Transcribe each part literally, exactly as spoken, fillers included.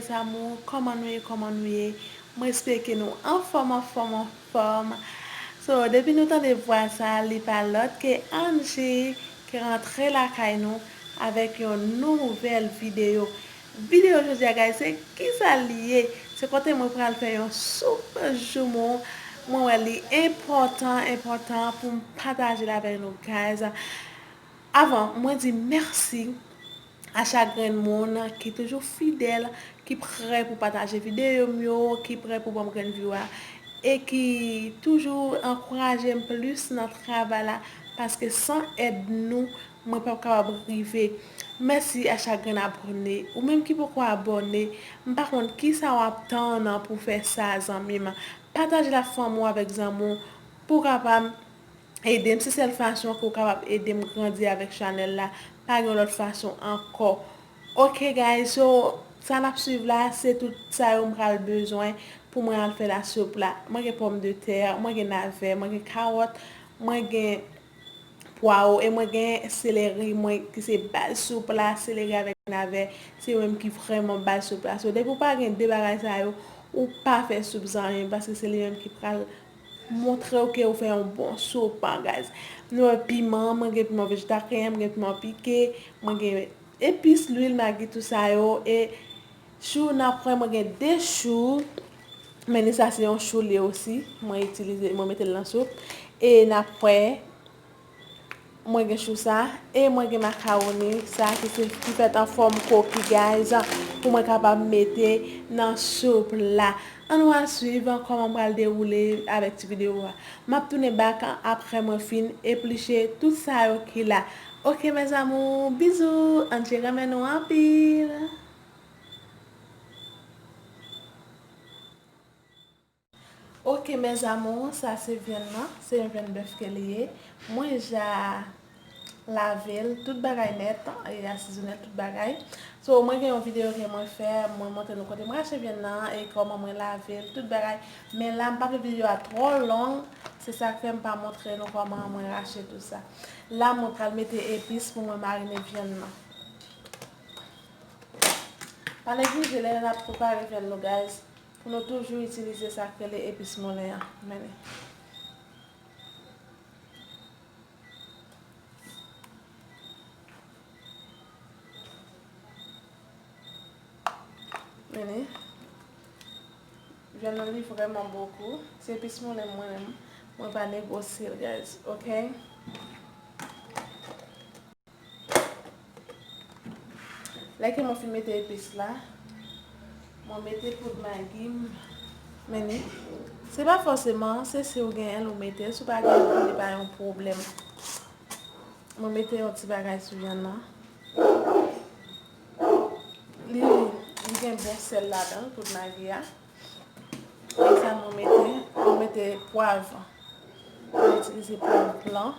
Mes amours, kòman nou ye, kòman nou ye? Mwen espere ke nou anfòm, anfòm, anfòm. So, depi nou tande vwa sa, li pa lòt ke Angie ki rantre lakay nou avèk yon nouvèl videyo. Videyo jodi a, guys, se kisa li ye? Se kote mwen pral fè yon soup joumou. Mwen wè li enpòtan, enpòtan pou m pataje l avèk nou, guys. Avan, mwen di mèsi a chak grenn moun ki toujou fidèl, ki prè pou pataje videyo m yo, ki prè pou ban m grenn view a, e ki toujou ankouraje m plis nan travay la, paske san èd nou, mwen p ap kapab rive. Mèsi a chak grenn abòne. Ou menm ki poko abòne, m pa konn kisa w ap tann pou fè sa, zanmi m. Pataje l ak fanmi w, avèk zanmi w, pou w kapab ede m. Se sèl fason ke w kapab ede m grandi avèk chanèl la. Pa gen lòt fason ankò. Ok, guys, so, sa n ap swiv la, se tout sa yo m pral bezwen pou mwen al fè lasoup la. Mwen gen pòmdetè, mwen gen navè, mwen gen kawòt, mwen gen pwawo, e mwen gen seleri, mwen ki se baz soup la, seleri avèk navè, se yo menm ki vrèman baz soup la. So, depi w pa gen de bagay sa yo, ou pa fè soup, zanmi m, paske se li menm ki pral montre w ke ou fè yon bon soup, guys. Nou wè piman, mwen gen piman vejetaryen, mwen gen piman pike, mwen gen epis, lwil, magi, tout sa yo, e chou, n ap wè, mwen gen de chou, men sa se yon chou li ye osi, mwen itilize, mwen mete l nan soup, e n ap wè, mwen gen chou sa, e mwen gen makawoni sa ki se, ki fèt an fòm koki, guys, pou mwen kapab mete nan soup la. Ann nou al swiv kòman m pral dewoule avèk ti videyo a. M ap tounen back aprè mwen fin epliche tout sa yo ki la. Ok, mes amours, bizou, Angie renmen nou anpil. Ok, mes amours, sa se vyann nan. Se yon vyann bèf ke li ye. Mwen ja lave l, tout bagay nèt, e asizonnen l, tout bagay. So, mwen gen yon videyo ke mwen fè, mwen montre nou kote mwen rache vyann nan, e kòman mwen lave l, tout bagay. Men la, m pa vle videyo a twò long, se sa k fè m pa montre nou kòman mwen rache tout sa. La, mwen pral mete epis pou mwen marine vyann nan. Pa neglije lè n ap prepare vyann nou, guys, pou nou toujou itilize sa k rele epis moulen an. Men li. Men li. Vyann nan li vrèman bon gou. Se epis moulen mwen menm. Mwen pa negosye l, guys. Ok? Lè ke mwen fin mete epis la, mwen mete poud magi m. Men li, se pa fòseman, se si w genyen l ou mete, si w pa genyen l, li pa yon pwoblèm. Mwen mete yon ti bagay sou vyann nan. Li, li gen bon sèl ladan l, poud magi a. E sa mwen mete, mwen mete pwav. Mwen itilize pwav blan.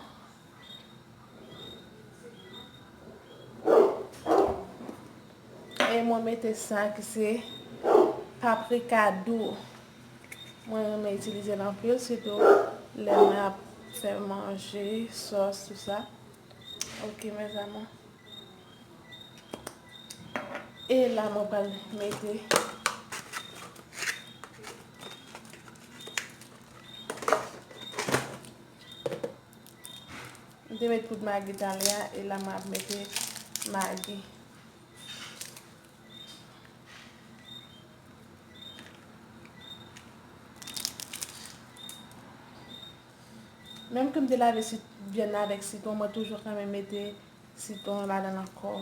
E mwen mete sa ki se paprika dou. Mwen renmen itilize l anpil, sitou lè mwen ap fè manje, sòs, tout sa. Ok, mes amours. E la, mwen pral mete M te met poud magi talè a, e la m ap mete magi. Menm ke m te lave sit-, vyann nan avèk sitwon, mwen toujou kanmenm mete sitwon ladan l ankò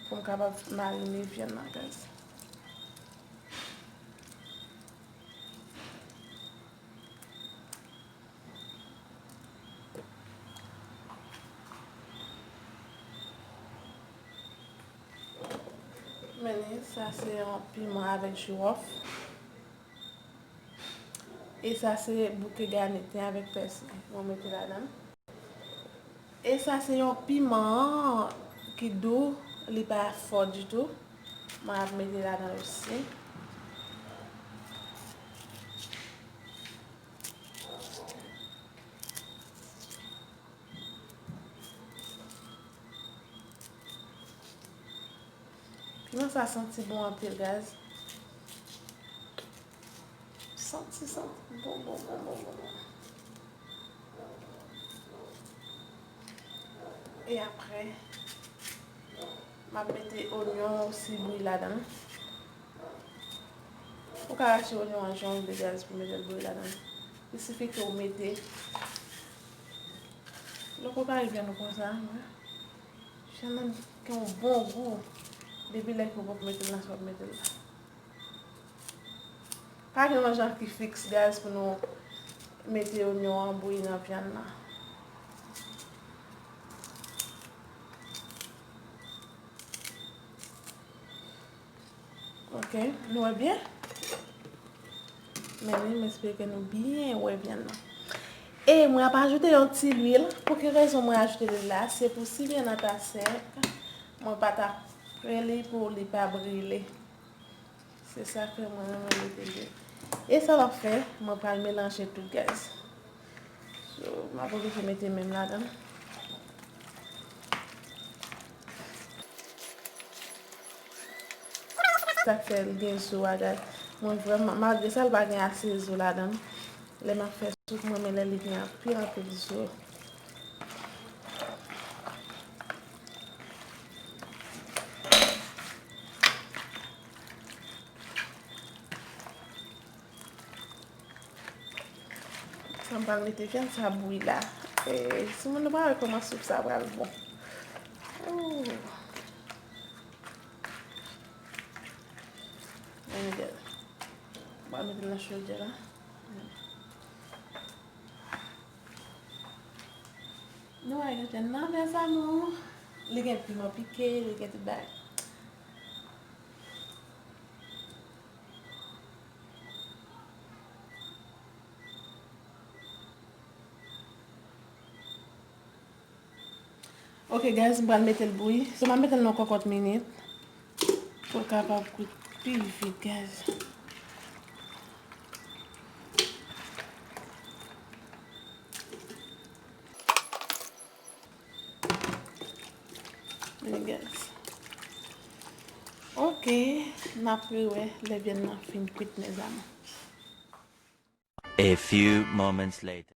pou m kapab marine vyann nan, guys. Men li, sa se yon piman avèk jiwòf. E sa se bouke gane ten avèk pèsi. Mwen mete ladan. E sa se yon piman ki dou, li pa fò ditou. Mwen ap mete ladan osi. Piman sa santi bon anpil, guys. Santi, santi. Bon, bon, bon, bon, bon, bon. E apre, m ap mete onyon osi bouyi ladan l. Ou ka rache onyon an jan w vle, guys, pou mete l bouyi ladan l. Il sifi ke w mete. Lè w prepare vyann ou konsa, vyann nan gen yon bon gou. Depi lè ke w poko mete l nan sa w ap mete l la. Pa gen yon jan ki fiks, guys, pou nou mete onyon an bouyi nan vyann nan. Ok, nou wè byen? Men li, m espere ke nou byen wè vyann nan. E mwen ap ajoute yon ti lwil. Pou ki rezon mwen ajoute lwil la? Se pou si vyann nan ta sèk, mwen pa ta pre li pou li pa brile. Se sa fè mwen renmen mete lwil. E sa m ap fè, mwen pral melanje tout, guys. So, m ap oblije mete men m ladan l. Sa k fè l gen zo a, guys. Mwen vrèman, malgre sa, l pa gen ase zo ladan l. Lè m ap fè soup, mwen renmen lè li gen anpil, anpil zo. Sa m pral mete vyann sa bouyi la. E, si moun nou pa wè kòman soup sa pral bon. Ooh. Ann gade. M pral mete l nan chodyè la. Nou wè, gen nan vyann sa nou. Li gen piman pike, li gen tout bagay. Ok, guys, m pral mete l bouyi. So, m ap mete l nan kokòt minit pou l kapab kwit pi vit, guys. Men, guys. Ok, n ap rewè lè vyann nan fin kwit, mes amours. A few moments later.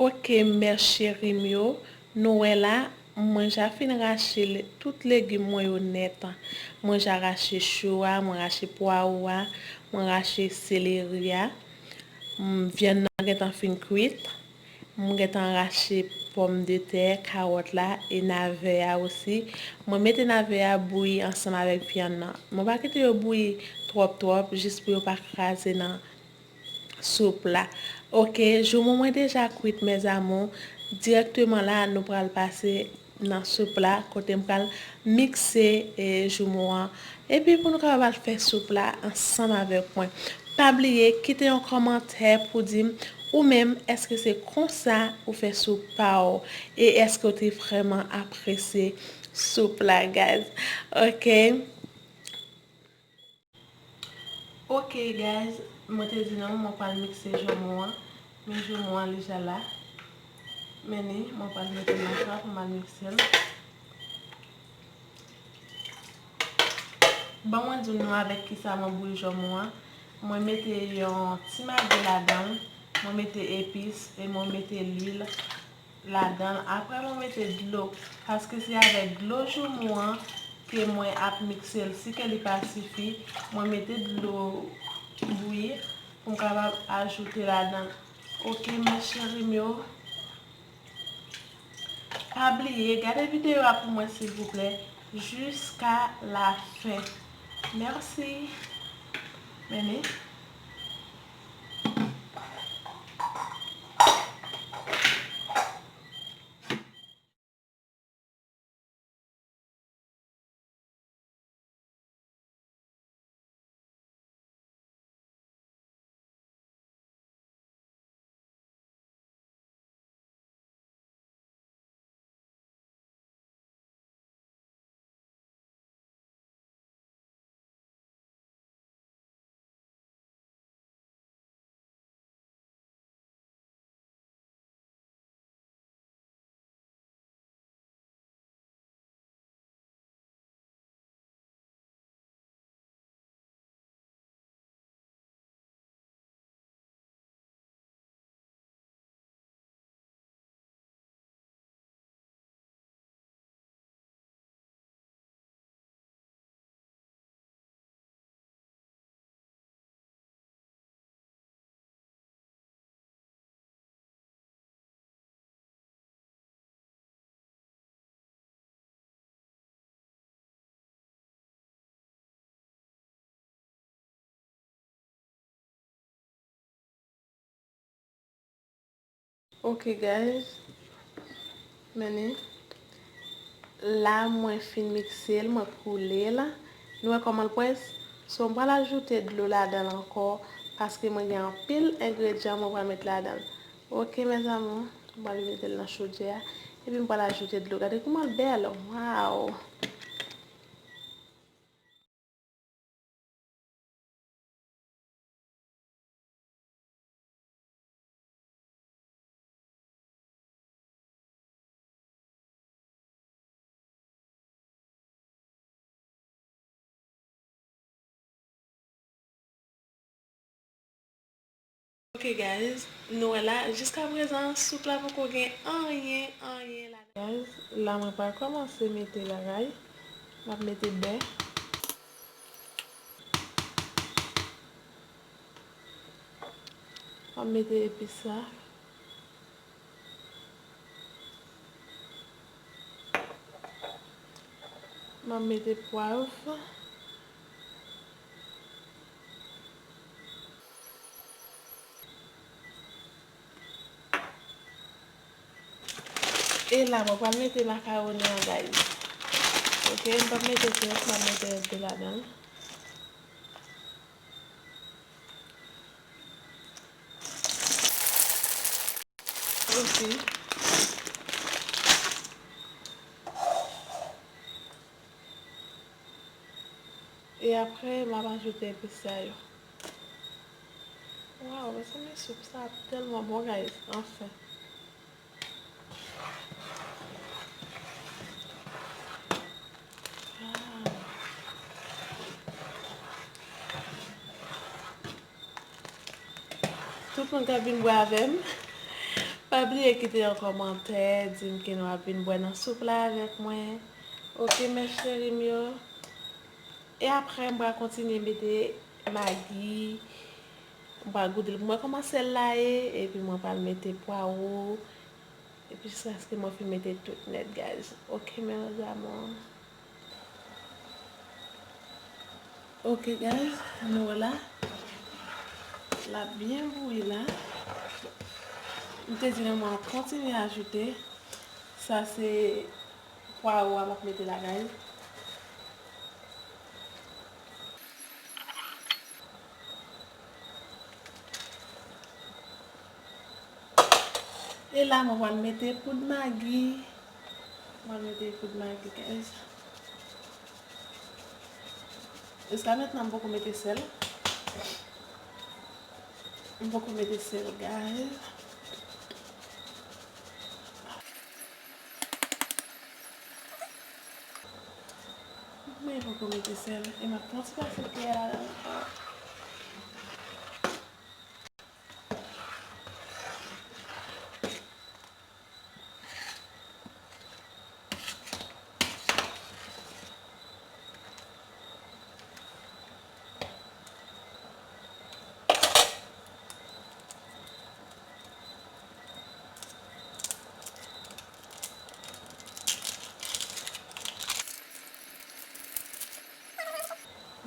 Ok, mè cheri m yo, nou wè la, mwen ja fin rache le-, tout legim mwen yo nèt. Mwen ja rache cho a, mwen rache pwawo a, mwen rache seleri a. Mm, vyann nan gentan fin kwit. Mwen gentan rache pòmdetè, kawòt la, e navè a osi. Mwen mete navè a bouyi ansanm avèk vyann nan. Mwen pa kite yo bouyi twòp twòp, jis pou yo pa kraze nan soup la. Ok, joumou mwen deja kwit, mes amours. Dirèkteman la, nou pral pase nan soup la, kote m pral mikse, e, joumou an. Epi pou nou kapab al fè soup la ansanm avèk mwen. Pa bliye kite yon kòmantè pou di m, ou menm, èske se konsa ou fè soup pa w? E èske w te vrèman apresye soup la, guys? Ok. Ok, guys, mwen te di nou, mwen pral mikse joumou an. Men joumou an, li ja la. Men ni, mwen pral mete l nan cho a pou m al mikse l. Bon, mwen di nou avèk kisa mwen bouyi joumou an. Mwen mete yon ti magi ladan l, mwen mete epis e mwen mete lwil ladan l. Apre, mwen mete dlo, paske se avèk dlo joumou an ke mwen ap mikse l. Si ke li pa sifi, mwen mete dlo bouyi pou m kapab ajoute ladan l. Ok, mè cheri m yo. Pa bliye, gade videyo a pou mwen, silvouplè, jiska la fen. Mèsi. Men ni. Ok, guys. Men ni. La, mwen fin mikse l, mwen koule l. Nou wè kòman l près? So, m pral ajoute dlo ladan l ankò, paske mwen gen anpil engredyan mwen pral met ladan l. Ok, mes amours, m pral mete l nan chodyè a, epi m pral ajoute dlo. Gade kòman l bèl! Waw! Ok, guys, nou wè la, jiskaprezan, soup la poko gen anyen, anyen ladan. Guys, la mwen pral kòmanse mete laray. M ap mete bè. M ap mete epis la. M ap mete pwav. E la, mwen pral mete makawoni an, guys. Ok, m p ap mete tout, m ap mete enpe ladan l. Ok. E apre, m ap ajoute epis sa yo. Waw, mezanmi, soup sa ap tèlman bon, guys. Anfen. Tout moun k ap vin bwè avè m, Pa bliye kite yon kòmantè, di m ke nou ap vin bwè nan soup la avèk mwen. Oke, mes chéri m yo. E apre, m pral kontinye mete magi. M pral goute l pou mwen kòman sèl la ye. Epi mwen pral mete pwawo. Epi jiskaske mwen fin mete tout nèt, guys. Oke, mes amours. Oke, guys, nou wè la. L ap byen bouyi la. M te di nou mwen ap kontinye ajoute. Sa se pwawo a m ap mete la, guys. E la, mwen pral mete poud magi. Mwen pral mete poud magi, guys. Jiska mentnan, m poko mete sèl. M poko mete sèl, guys. Mwen poko mete sèl. E m ap pran ti pase pye a ladan l ankò.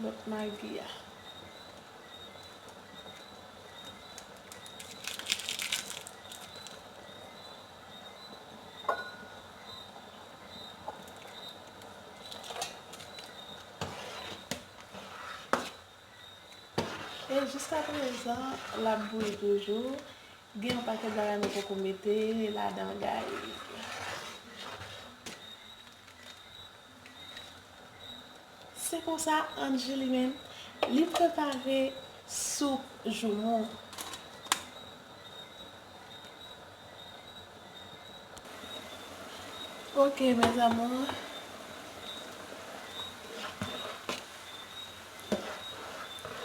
Lòt magi a. E jiska prezan, l ap bouyi toujou. Gen yon pakèt bagay nou poko mete ladan, guys. Se konsa, Angie li menm, li prepare soup joumou. Oke, mes amours.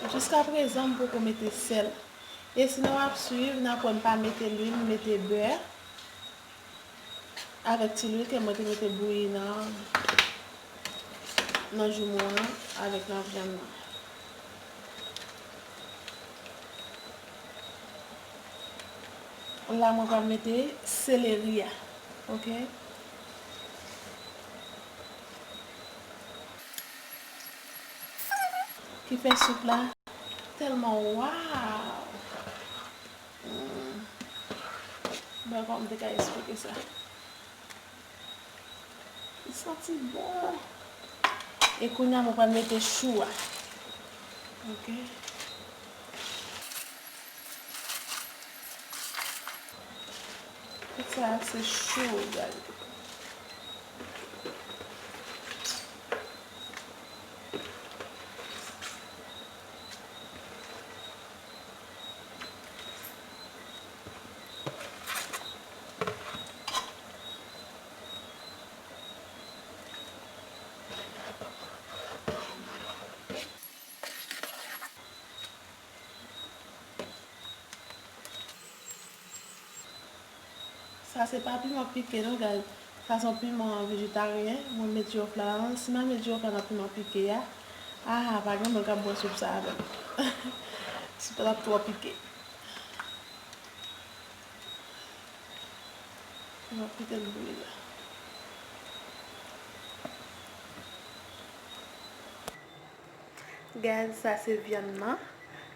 Jiska prezan, m poko mete sèl. E si nou ap swiv, n ap wè m pa mete lwil, m mete bè. Avèk ti lwil ke mwen te mete bouyi nan, nan joumou an avèk nan vyann nan. La, mwen pral mete seleri a. Oke? Ki fè soup la tèlman, waw! Mm. Mwen pa konn m te ka esplike sa. Li santi bon. E kounye a, mwen pral mete chou a. Oke. Tout sa se chou, gade. Sa se pa piman pike non, guys. Sa se yon piman vejetaryen. Mwen met girofla ladan l. Si m al met girofla nan piman pike a, ah, pa gen moun k ap bwè soup sa avè m. Soup la t ap twò pike. M ap kite l bouyi la. Guys, sa se vyann nan.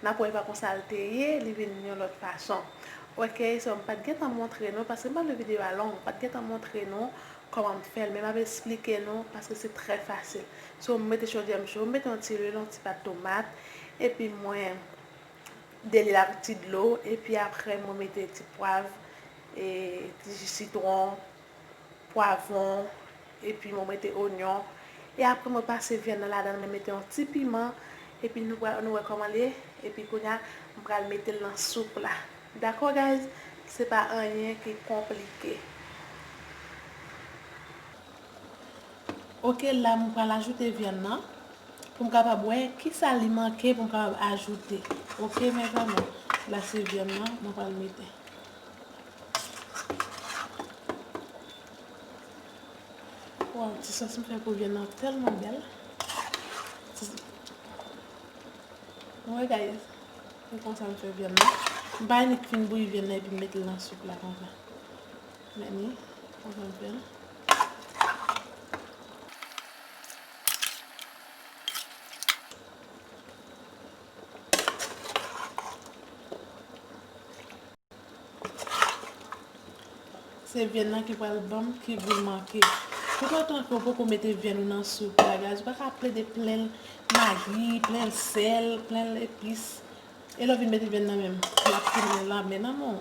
N ap wè pa konsa l te ye, li vin yon lòt fason. Oke, so m pa t gentan montre nou, paske m pa vle videyo a long, m pa t gentan montre nou kòman m fè l, men m ap esplike nou, paske se trè fasil. So, m mete chodyè m cho, m mete yon ti lwil, yon ti pat tomat, epi mwen deli l ak ti dlo, epi apre mwen mete ti pwav, e, ti ji sitwon, pwavwon, epi mwen mete onyon. E apre mwen pase vyann nan ladan l, mwen mete yon ti piman, epi nou pral, nou wè kòman l ye, epi kounye a, m pral mete l nan soup la. Dakò, guys? Se pa anyen ki konplike. Oke, la, mwen pral ajoute vyann nan. Pou m kapab wè kisa li manke pou m kapab ajoute. Oke, mes amours, la se vyann nan, mwen pral mete. Waw, ti sòs m fè pou vyann nan tèlman bèl. Ti- Wè, guys. Se konsa m fè vyann nan. M pa annik fin bouyi vyann nan epi m mete l nan soup la konsa. Men ni, konsa m fè l. Se vyann nan ki pral ban m ki gout manke. Toutotan ke w poko mete vyann ou nan soup la, guys, ou pa ka plede plen l magi, plen l sèl, plen l epis. E lè w vin mete vyann nan menm, l ap tounen lame nan men w.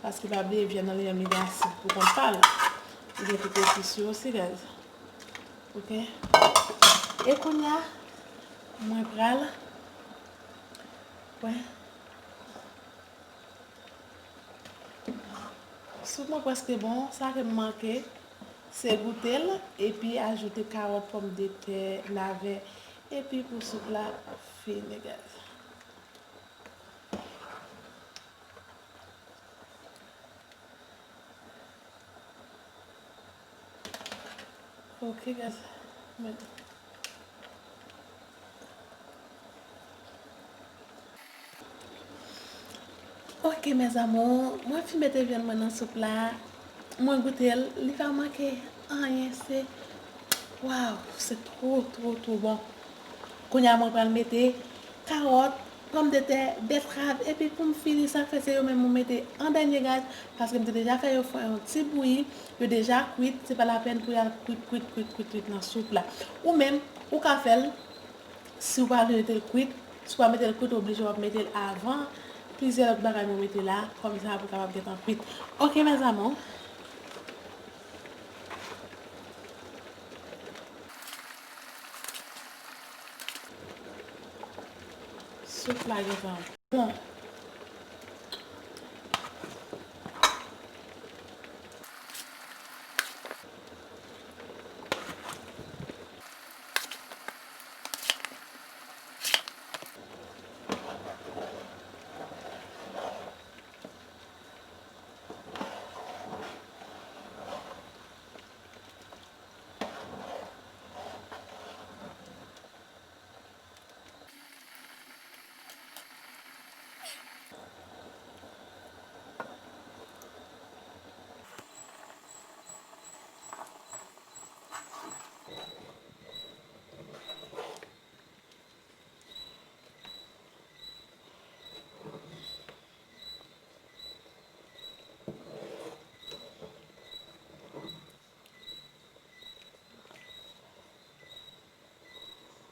Paske pa bliye vyann nan li menm li gen asid pou kont pa l. Li gen tout epis yo osi, guys. Oke. E kounye a, mwen pral, wè. Soup mwen prèske bon. Sa ke m manke, se goute l epi ajoute kawòt, pòmdetè, navè. Epi pou soup la fini, guys. Ok, guys. Men. Ok, mes amours, mwen fin mete vyann mwen nan soup la. Mwen goute l, li pa manke anyen, se, waw, se two, two, two bon. Kounye a mwen pral mete kawòt, pòmdetè, bètrav, epi pou m fini, sa k fè se yo menm mwen mete an dènye, guys, paske m te deja fè yo fè yon ti bouyi, yo deja kwit, se pa lapèn pou y al kwit, kwit, kwit, kwit, kwit nan soup la. Ou menm, ou ka fè l, si w pa vle mete l kwit, si w pa mete l kwit, oblije w ap mete l avan plizyè lòt bagay mwen mete la, kòmsa pou kapab gentan kwit. Ok, mes amours. Soup la gentan bon.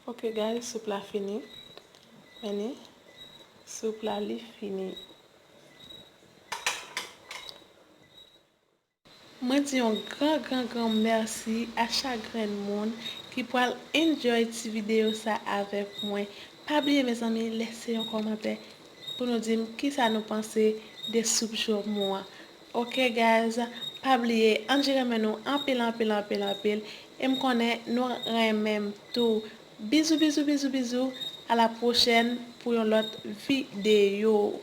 Ok, guys, soup la fini. Men ni, soup la, li fini. Mwen di yon gran, gran, gran mèsi a chak grenn moun ki pral enjoy ti videyo sa avèk mwen. Pa bliye, mezanmi, lèse yon kòmantè pou nou di m kisa nou panse de soup jòmon an. Ok, guys, pa bliye, ann renmen nou anpil, anpil, anpil, anpil. E m konnen nou renmen m tou. Bizou, bizou, bizou, bizou. A la pwochèn pou yon lòt videyo.